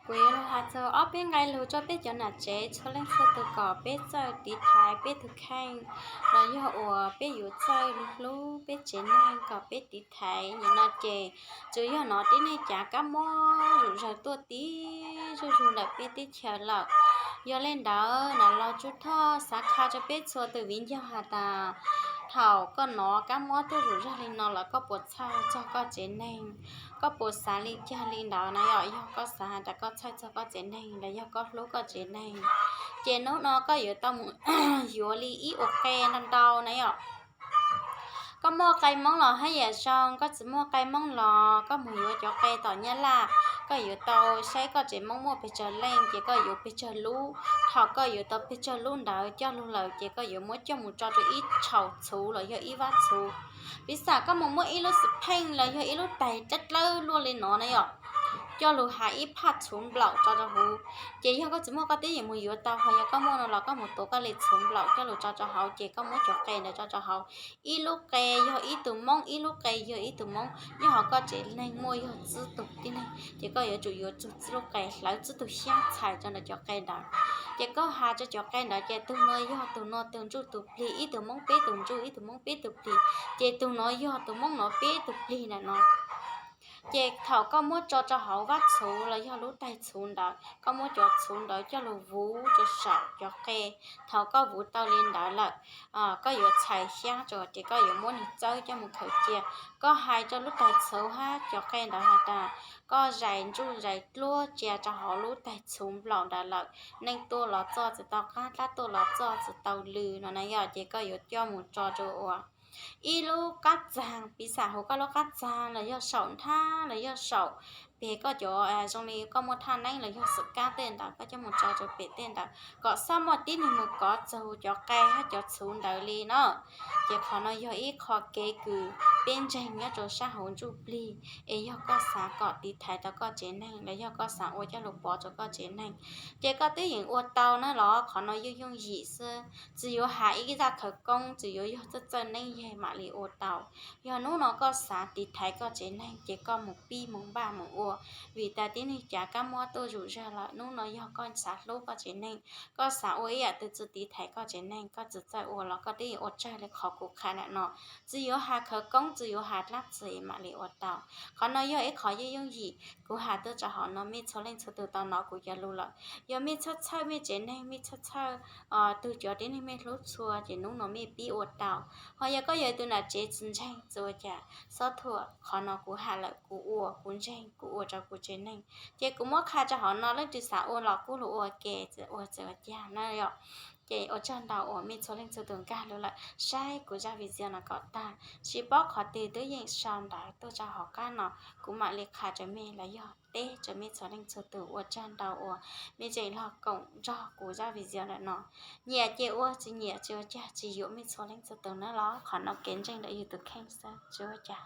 Kuv yuav los has txog ob peb nqe lus rau peb cov nam tsev txhua leej txhua tus kom peb txawj tiv thaiv peb tus kheej, los yog uas peb yuav txawj hlub peb tsev neeg kom peb tiv thaiv nim no ces tsuas yog hnov tib neeg cav kab mob zuj zus tuaj tib zuj zus ntawm peb teb chaws lawm. Yog li ntawd na, los Tsuj Thoj xav qha rau peb txhua tus viv ncaus has tas, thaum koj hnov kab mob tuaj zuj zus li no los koj puas txhawj txog koj tsev neeg? Koj puas xav li cas li ntawd na? Yog, yog koj xav has tas koj txhawj txog koj tsev neeg los yog koj hlub koj tsev neeg, ces hnub no koj yuav tau mus yuav li ib ua qe ntau ntau na yom. Koj muaj qe Hmoob los haj yam zoo, koj tsis muaj qe Hmoob los koj mus yuav cov qe tom Nyab Laj, koj yuav tau saib koj tsev Hmoob muaj pes tsawg leej ces koj yuav pes tsawg lub. Thaum koj yuav tau pes tsawg lub ntawd coj lug lawm ces koj yuav muab coj mus tso rau ib txhua txhuv los yog ib vab txhuv. Piv xam koj mus muab ib lub xwm pheej los yog ib lub tais dlawb dlawb luaj li no na yom, coj lug has ib phaj txhuv nplaum tso rau huv. Ces yog koj tsis muaj koj twb yeej mus yuav tau, ho yog koj muaj no los koj mus tuav koj li txhuv nplaum coj lug tso rau hauv ces koj muab cov qe ntawd tso rau hauv. Ib lub qe yog ib tug Hmoob, ib lub qe yog ib tug Hmoob, nyob hauv koj tsev neeg muaj yog tsib tug tib neeg ces koj yuav tsum yuav tsum tsib lub qe, hlawv tsib tug xyaab txhais rau ntawm cov qe ntawd. Ces koj has rau cov qe ntawd ces tug no yog tug no tug ntsuj tug plig, ib tug Hmoob peb tug ntsuj, ib tug Hmoob peb tug plig, ces tug no yog tug Hmoob no peb tug plig ntawm no. Ces thaum koj muab tso rau hauv vab txhuv los yog lub tais txhuv ntawd, koj muab cov txhuv ntawd coj lug vuv rau saum cov qe. Thaum koj vuv tau li ntawd lawm, koj yuav txhais xyaab rau ces koj yuav muab nws txawb coj mus khaws cia. Koj hais rau lub tais txhuv hab cov qe ntawd has tas, koj zais ntsuj zais dluab cia rau hauv lub tais txhuv nplaum ntawd lawm, neeg tuaj los txoj tsis tau qab, dlab tuaj los txoj tsis tau lw no na yom. Ces koj yuav coj mus tso rau ua ib lub qab txaag, piv xam huv koj lub qab txaag los yog saum nthab los yog saum peg koj cov, zoo li koj muaj thaj neeb los yog xwm kab tej ntawd, koj coj mus tso rau pem tej ntawd kom xob muaj tib neeg mus kov txug cov qe hab cov txhuv ntawd li no. Ces qhov no yog ib qho kev kws peb ntseeg nyob rau sab hauv ntsuj plig, es yog koj xav kom tiv thaiv tau koj tsev neeg los yog koj xav ua coj lug pov rau koj tsev neeg, ces koj twb yeem ua tau na los. Qhov no yooj yooj yim xwb, tsis yuav has ib zaj khawv koob, tsis yuav yog txawj txawj neeb yag mam li ua tau. Yog hnub no koj xav tiv thaiv koj tsev neeg ces koj mus pib mus npaj mus ua, vim tas tib neeg cav kab mob tuaj zuj zus lawm. Hnub no yog koj xav hlub koj tsev neeg, koj xav ua ib yam twg tsi tiv thaiv koj tsev neeg, koj tsis txawj ua los koj twb yeem ua tsawg li qhov kuv qha ntawm no. Tsis yuav has khawv koob, tsis yuav has dlaab tsi mam li ua tau. Qhov no yog ib qhov yooj yooj yim kuv has tuaj rau hauv no, mej txhua leej txhua tug tau hnov kuv cov lus lawm. Yog mej txhawj txhawj mej tsev neeg, mej txhawj txhawj tug cov tib neeg mej hlub txhua ces hnub no mej pib ua tau. Ho yog koj yog tus nam tsev tsis ntseeg tsis ua cas, xob thuam, qhov no kuv has lawm kuv ua, kuv ntseeg kuv ua rau kuv tsev neeg, ces kuv muab qha rau hauv no, leej twg xav ua los kuj lug ua ke, tsis ua tsis ua cas na yom. Ces ua tsaug ntau uas mej txhua leej txhua tug nkag lug lawm saib kuv zaj video no kom tag. Tsis paub qhov twg twb yeem sau ntawv tuaj rau hauv qab no, kuv mam li qha rau mej los yog teb rau mej txhua leej txhua tug. Ua tsaug ntau uas mej tseem los koom nrog kuv zaj video ntawm no. Nyiam ces ua, tsis nyiam tsis ua cas, tsis yuam mej txhua leej txhua tug na los. Qhov no kev ntseeg ntawm yus tus kheej xwb, tsis ua cas.